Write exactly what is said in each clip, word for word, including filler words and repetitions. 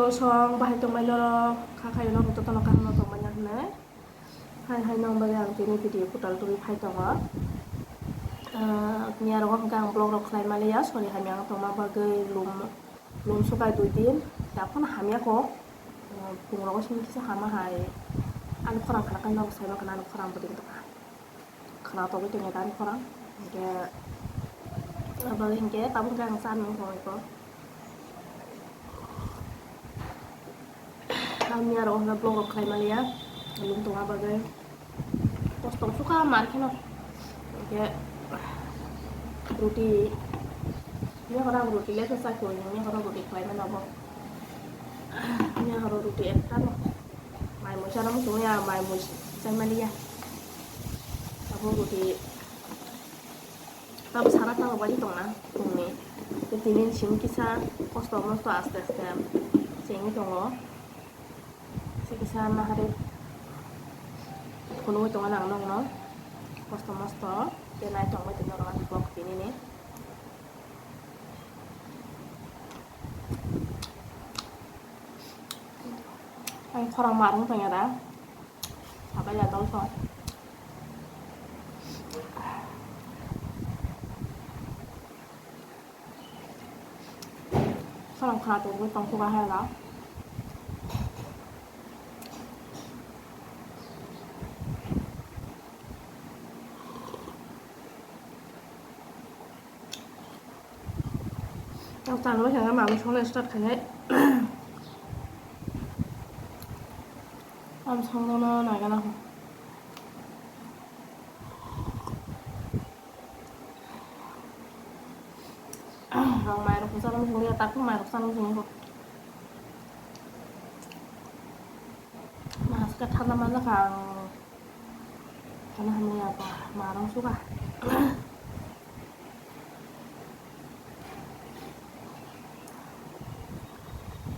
Song bahai tongmai norok, kha khayo norok jotono kaham no tongmani hinwi. Hai hai nong bagwi ang tini video kwtal twi phai tongo. Ah, miya rogo hwnkhe ang vlog rok khlai maliya, sorry hamya ang tongma bagwi lum, lum sukai dui din, daphano hamya kho. Ah, phung rogo simi kisa hama hai, ani khorang khna khe norok sai mankha ani khorang bwtwi tongkha. Khna togwi tongya tani khorang. Hinkhe abo hinkhe tabuk khe ang cha nung tongwi kho. Ang miya rok hwnba vlog rok khlai maliya. Lum tongma bagwi. Kosto sukha mar kheno. Hinkhe ruti. Miya khorang ruti le sa kho, miya khorang ruti khlai mano bo. Miya khorang ruti ekta no. Mai mui chana muchungwi ya, mai mui chai maliya. Abo ruti. Tabuk sana tamo bai tongna tongni. Tei tini simi kisa kosto mosto aste aste chengwi tongo. Kisa kisa nahari phunugwi tongo nang nokno. Kosto mosto tei nai tongbai tongno rwmani vlog tinini. Ang khorang marung tongya da. Sabai ya tong song. Salam khana tongwi tongkhuka hai la. Ang tanglai khe mamung songna start khainai. Am songno naigana ho. Ang mairok sana muchungya, tak mairok sana muchungya. Maska thanda manjakha ang. Sana hamya ba marung suka.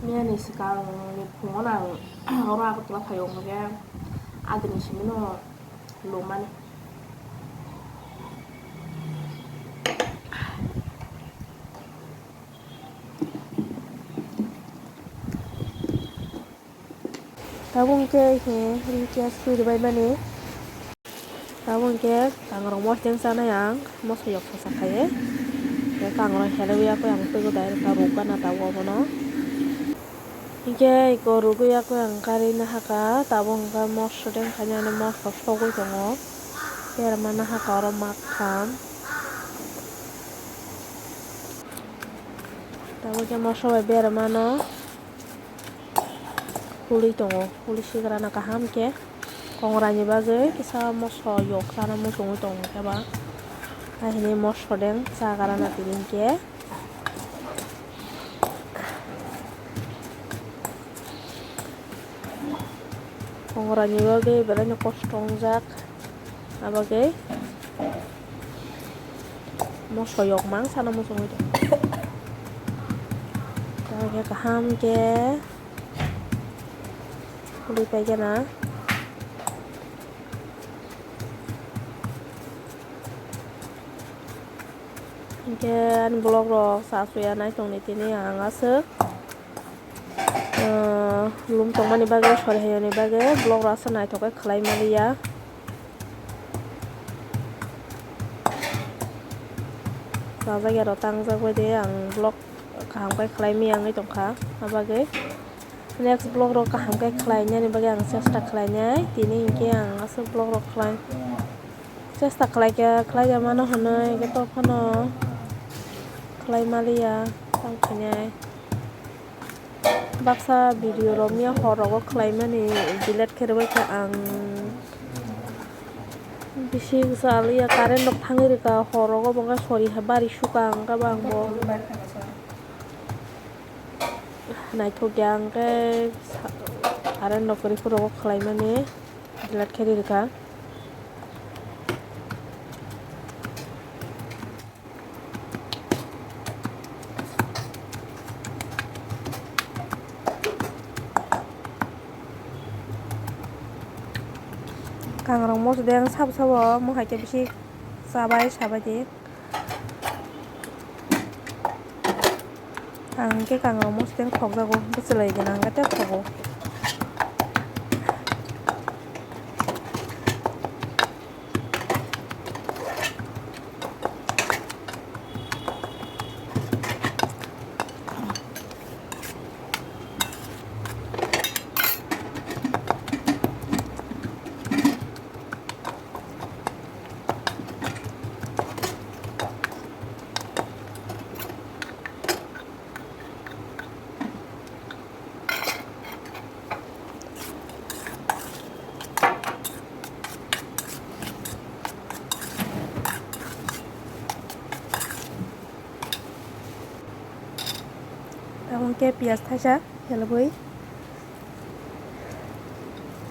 Miyani swkangni phungo nang oro Agartala phaio, hwnkhe adini simino lomani. Tabuk hwnkhe ring piyaj twi rwbaimani. Tabuk hwnkhe kangrok mosdeng chanai ang, moso yok sa khaye. Hwnkhe kangrok helewya khe ang twigo direct rwgana tabuk abono. Hwnkhe eko rwgwi ya khe ang kari nahaka, tabuk hwnkhe moso deng khainani moso sogwi tongo. Berma nahaka oro makham. Tabuk khe moso bai bermano. Huli tongo, huli sigrana kaham khe kongraini bagwi kisa moso yok sana muchungwi tongo khe ba. Hai hwnwi moso deng chagrana tini hinkhe. Kongraini bagwi belaino kosto wngjak. Abagwi moso yok mang sana muchungwi tongo. Tei kaham khe huli paikhe na. Hinkhe ani vlog rok sa suya nai tongni tini ang aswk. Ah, lum tongmani bagwi, sori hayoni bagwi vlog rok aswk naithok khe khlai maliya. Chajak ya rok tangjak bai de, ang vlog kaham khe khlai maya wngwi tongkha, abagwi next vlog rok kaham khe khlai nani bagwi ang chesta khlai nai. Tini hinkhe ang aswk vlog rok khlai. Chesta khlai khe khlai ya mano hwnwi, hwnkhe tophano khlai maliya, tamo khainai. Baksa video rok miya hor rogo khlai mani delete khe rwbaikha ang. Bisi kwchaliya current rok thangwi rwkha, hor rogo bo wngkha sori hai bari suka ang khe bo ang bo. Naithokya ang khe current rok kwrwi phuru rogo khlai mani. Delete khe ri rwkha. Kangrok moso de ang sabo sabo, omo hai khe bisi chabai sabai di. Ang khe kangrok mosteng khokjago, bwchwlwi gwnang khe tei khogo. Abo hwnkhe piyaj thaisa helbwi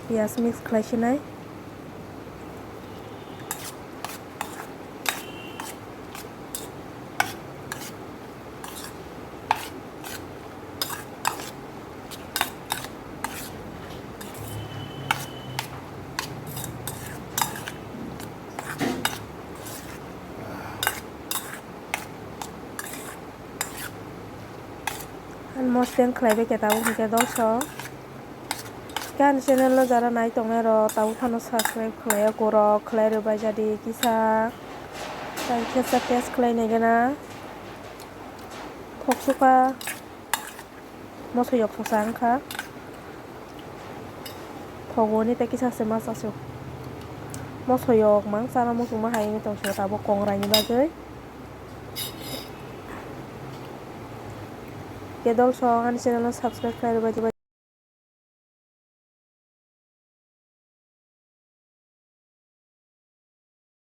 piyaj mix khlai sinai. Mosteng khlai bai khe tabuk hwnkhe dolso. Khe ani channel o jara nai tongnai rok tabuk phano subscribe khlai o, borok khlai rwbai jadi kisa. Tai khe sa test khlai nai gana. Thok suka. Moso yok thoksa wngkha. Thogo ni tei kisa se ma chasu. Moso yok mang chana muchungma hai wngwi tongso tabuk kongrai ni bagwi. Khe dolso ani channel no subscribe khlai rwbai di.